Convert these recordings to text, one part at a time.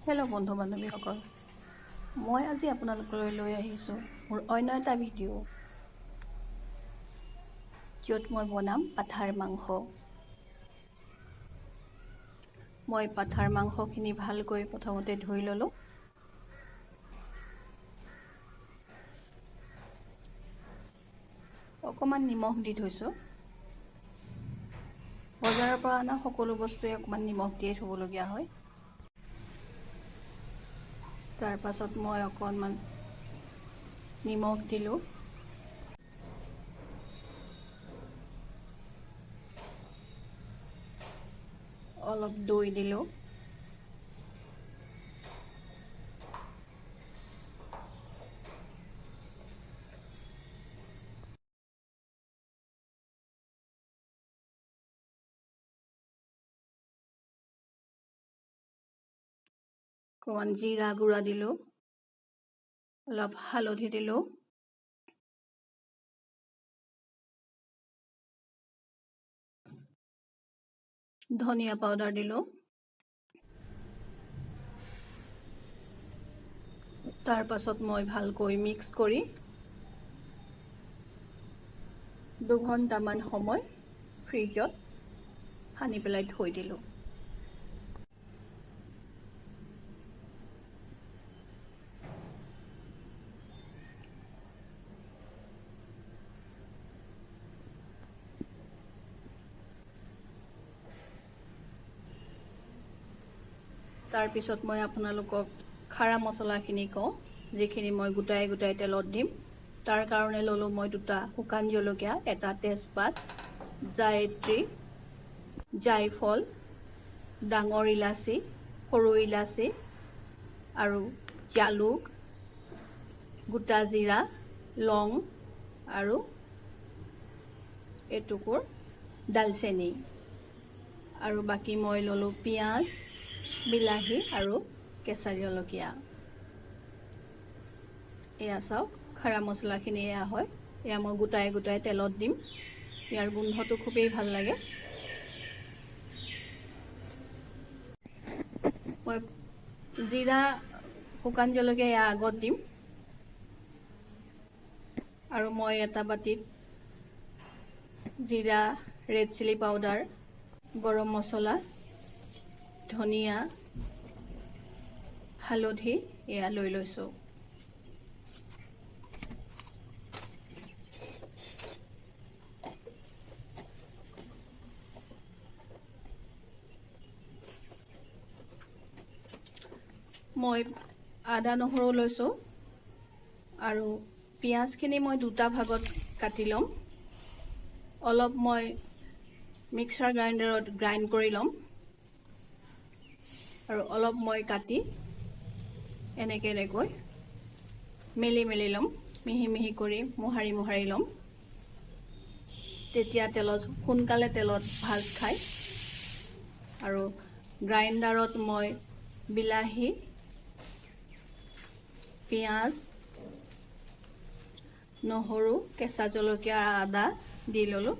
Hello' বন্ধু বান্ধৱীসকল, মই আজি আপোনালোকলৈ লৈ আহিছোঁ মোৰ অন্য এটা ভিডিঅ', য'ত মই বনাম পাঠাৰ মাংস। মই পাঠাৰ মাংসখিনি ভালকৈ প্ৰথমতে ধুই ল'লোঁ। অকণমান নিমখ দি থৈছোঁ। বজাৰৰ পৰা অনা সকলো বস্তুৱে অকণমান নিমখ দিয়ে থ'বলগীয়া হয়। তাৰপাছত মই অকণমান নিমখ দিলোঁ। অলপ দৈ দিলোঁ। অকণমান জিৰা গুড়া দিলোঁ, অলপ হালধি দিলোঁ, ধনিয়া পাউডাৰ দিলোঁ। তাৰপাছত মই ভালকৈ মিক্স কৰি 2 ঘণ্টামান সময় ফ্ৰিজত সানি পেলাই থৈ দিলোঁ। তাৰপিছত মই আপোনালোকক খাৰা মছলাখিনি কওঁ, যিখিনি মই গোটাই গোটাই তেলত দিম। তাৰ কাৰণে ল'লোঁ মই দুটা শুকান জলকীয়া, এটা তেজপাত, জায়ত্ৰী, জায়ফল, ডাঙৰ ইলাচি, সৰু ইলাচি আৰু জালুক, গোটা জিৰা, লং আৰু এটুকুৰ দালচেনি। আৰু বাকী মই ল'লোঁ পিঁয়াজ, বিলাহী আৰু কেঁচা জলকীয়া। এয়া চাওক, খাৰা মছলাখিনি এয়া হয়। এয়া মই গোটাই গোটাই তেলত দিম। ইয়াৰ গোন্ধটো খুবেই ভাল লাগে। মই জিৰা, শুকান জলকীয়া এয়া আগত দিম। আৰু মই এটা বাতিত জিৰা, ৰেড চিলি পাউডাৰ, গৰম মছলা, ধনিয়া, হালধি এয়া লৈ লৈছোঁ। মই আদা, নহৰু লৈছোঁ আৰু পিঁয়াজখিনি মই দুটা ভাগত কাটি ল'ম। অলপ মই মিক্সাৰ গ্ৰাইণ্ডাৰত গ্ৰাইণ্ড কৰি ল'ম আৰু অলপ মই কাটি এনেকৈ এনেকৈ মেলি মেলি ল'ম, মিহি মিহি কৰি মোহাৰি মোহাৰি ল'ম। তেতিয়া তেলত সোনকালে তেলত ভাজ খায়। আৰু গ্ৰাইণ্ডাৰত মই বিলাহী, পিঁয়াজ, নহৰু, কেঁচা জলকীয়া, আদা দি ল'লোঁ।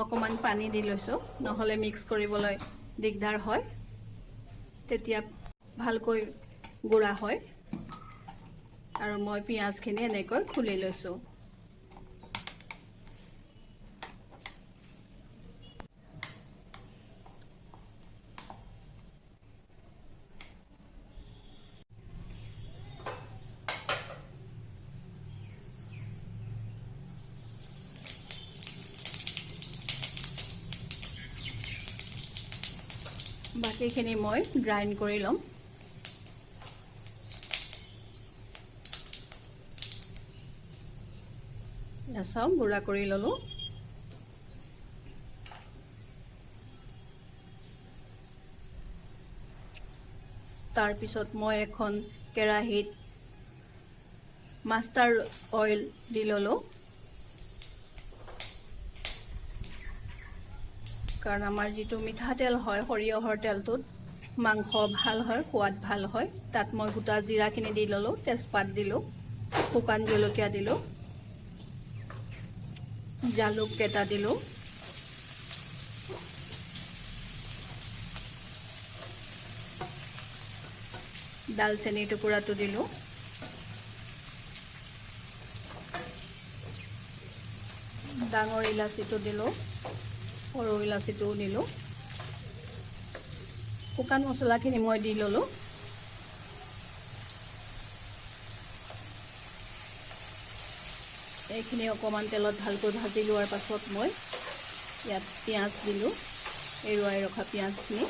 অকণমান পানী দি লৈছোঁ, নহ'লে মিক্স কৰিবলৈ দিগদাৰ হয়। তেতিয়া ভালকৈ গুড়া হয়। আৰু মই পিঁয়াজখিনি এনেকৈ খুলি লৈছোঁ। বাকীখিনি মই গ্ৰাইণ্ড কৰি ল'ম। চাওক, গুড়া কৰি ল'লোঁ। তাৰপিছত মই এখন কেৰাহীত মাষ্টাৰ্ড অইল দি ল'লোঁ, কাৰণ আমাৰ যিটো মিঠাতেল হয়, সৰিয়হৰ তেলটোত মাংস ভাল হয়, সোৱাদ ভাল হয়। তাত মই গোটা জিৰাখিনি দি ল'লোঁ, তেজপাত দিলোঁ, শুকান জলকীয়া দিলোঁ, জালুক কেইটা দিলোঁ। ডালচেনিৰ টুকুৰাটো দিলোঁ। ডাঙৰ ইলাচিটো দিলোঁ, সৰু ইলাচিটোও দিলোঁ। শুকান মছলাখিনি মই দি ল'লোঁ। এইখিনি অকণমান তেলত ভালকৈ ভাজি লোৱাৰ পাছত মই ইয়াত পিঁয়াজ দিলোঁ, এৰুৱাই ৰখা পিঁয়াজখিনি।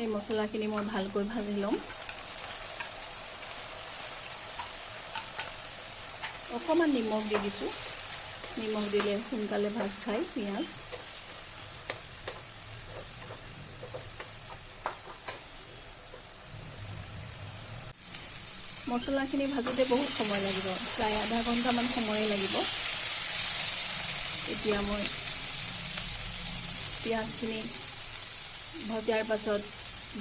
এই মছলাখিনি মই ভালকৈ ভাজি ল'ম। অকণমান নিমখ দি দিছোঁ। নিমখ দিলে সোনকালে ভাজ খায় পিঁয়াজ। মছলাখিনি ভাজোঁতে বহুত সময় লাগিব, প্ৰায় আধা ঘণ্টামান সময়ে লাগিব। এতিয়া মই পিঁয়াজখিনি ভজাৰ পাছত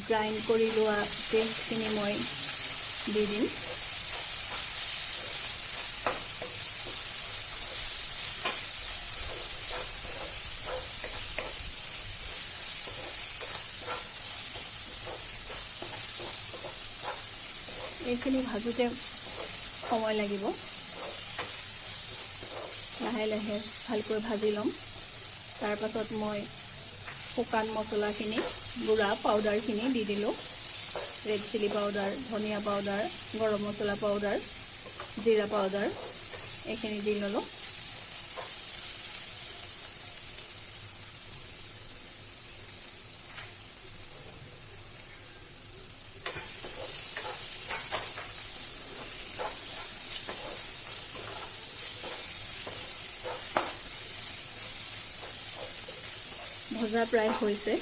গ্ৰাইণ্ড কৰি লোৱা পেষ্টখিনি মই দি দিম। এইখিনি ভাজোঁতে সময় লাগিব, লাহে লাহে ভালকৈ ভাজি ল'ম। তাৰপাছত মই শুকান মছলাখিনি, গুড়া পাউডাৰখিনি দি দিলোঁ। ৰেড চিলি পাউডাৰ, ধনিয়া পাউডাৰ, গৰম মছলা পাউডাৰ, জিৰা পাউডাৰ, এইখিনি দি ল'লোঁ। ভজা প্ৰায় হৈছে।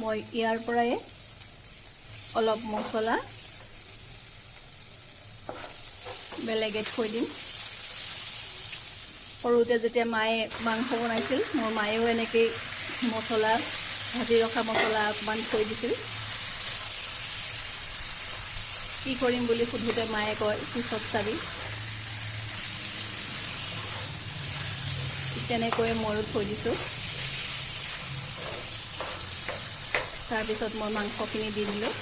মই ইয়াৰ পৰাই অলপ মছলা বেলেগে থৈ দিম। সৰুতে যেতিয়া মায়ে মাংস বনাইছিল, মোৰ মায়েও এনেকেই মছলা ভাজি ৰখা মছলা অকণমান থৈ দিছিল। কি কৰিম বুলি সোধোতে মায়ে কয়, পিছত চাবি। তেনেকৈয়ে ময়ো থৈ দিছোঁ। তাৰপিছত মই মাংসখিনি দি দিলোঁ।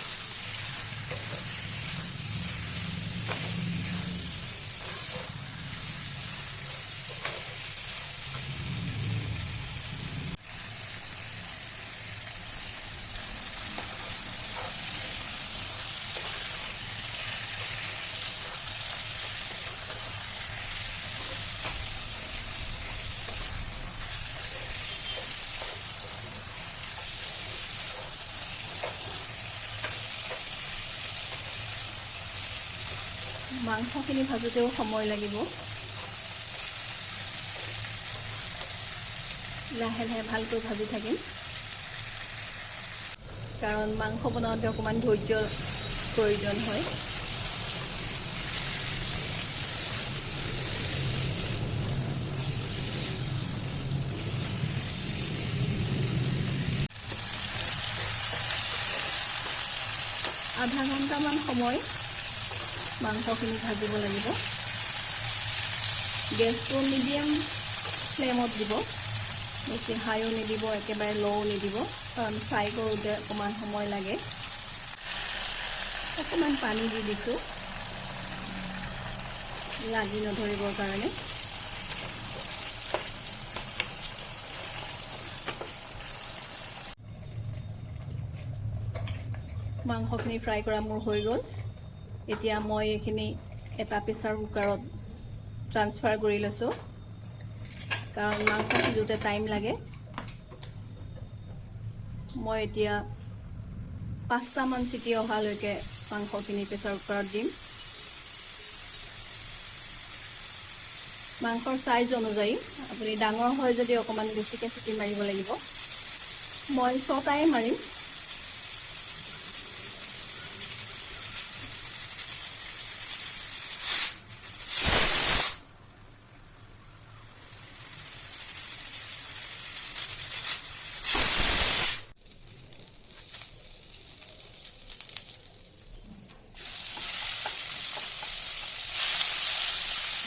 মাংসখিনি ভাজোঁতেও সময় লাগিব, লাহে লাহে ভালকৈ ভাজি থাকিম, কাৰণ মাংস বনাওঁতে অকণমান ধৈৰ্যৰ প্ৰয়োজন হয়। আধা ঘণ্টামান সময় মাংসখিনি ভাজিব লাগিব। গেছটো মিডিয়াম ফ্লেমত দিব, বেছি হাইও নিদিব, একেবাৰে ল'ও নিদিব, কাৰণ ফ্ৰাই কৰোঁতে অকণমান সময় লাগে। অকণমান পানী দি দিছোঁ লাগি নধৰিবৰ কাৰণে। মাংসখিনি ফ্ৰাই কৰা মোৰ হৈ গ'ল। এতিয়া মই এইখিনি এটা প্ৰেছাৰ কুকাৰত ট্ৰান্সফাৰ কৰি লৈছোঁ, কাৰণ মাংস সিজোঁতে টাইম লাগে। মই এতিয়া 5টামান চিটি অহালৈকে মাংসখিনি প্ৰেছাৰ কুকাৰত দিম। মাংসৰ চাইজ অনুযায়ী আপুনি ডাঙৰ হয় যদি অকণমান বেছিকৈ চিটি মাৰিব লাগিব। মই 6টাই মাৰিম।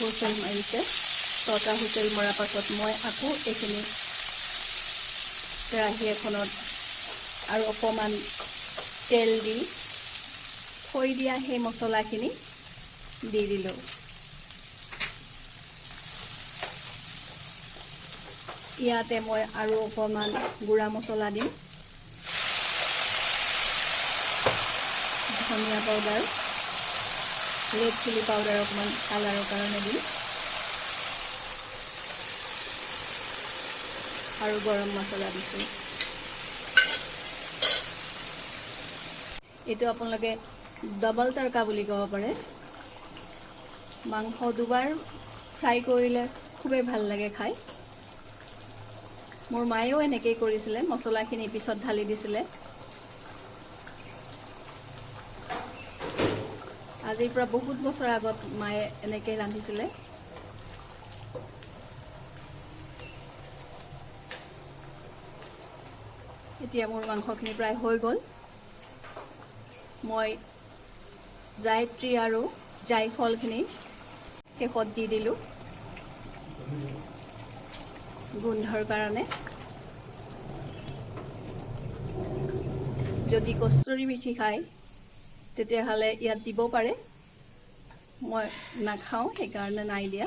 হুইচেল মাৰিছে। 6টা হুইচেল মৰাৰ পাছত মই আকৌ এইখিনি কেৰাহী এখনত আৰু অকণমান তেল দি থৈ দিয়া সেই মছলাখিনি দি দিলোঁ। ইয়াতে মই আৰু অকণমান গুড়া মছলা দিম, ধনিয়া পাউডাৰ, ৰেড চিলি পাউডাৰ অকণমান কালাৰৰ কাৰণে দিম আৰু গৰম মছলা দিছোঁ। এইটো আপোনালোকে ডাবল তৰকা বুলি ক'ব পাৰে। মাংস দুবাৰ ফ্ৰাই কৰিলে খুবেই ভাল লাগে খাই। মোৰ মায়েও এনেকেই কৰিছিলে, মছলাখিনি পিছত ঢালি দিছিলে। আজিৰ পৰা বহুত বছৰ আগত মায়ে এনেকেই ৰান্ধিছিলে। এতিয়া মোৰ মাংসখিনি প্ৰায় হৈ গ'ল। মই জায়ত্ৰী আৰু জায়ফলখিনি শেষত দি দিলোঁ গোন্ধৰ কাৰণে। যদি কস্তুৰী মেথি খায় তেতিয়াহ'লে ইয়াত দিব পাৰে, মই নাখাওঁ সেইকাৰণে নাই দিয়া।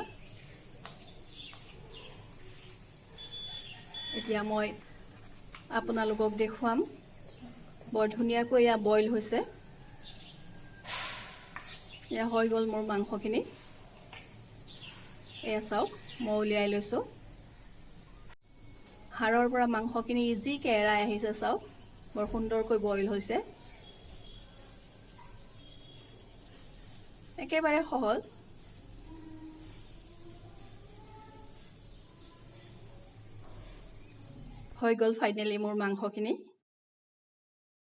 এতিয়া মই আপোনালোকক দেখুৱাম বৰ ধুনীয়াকৈ এয়া বইল হৈছে। এয়া হৈ গ'ল মোৰ মাংসখিনি। এয়া চাওক, মই উলিয়াই লৈছোঁ। হাড়ৰ পৰা মাংসখিনি ইজিকৈ এৰাই আহিছে। চাওক, বৰ সুন্দৰকৈ বইল হৈছে, একেবাৰে সহজ। হৈ গ'ল ফাইনেলি মোৰ মাংসখিনি।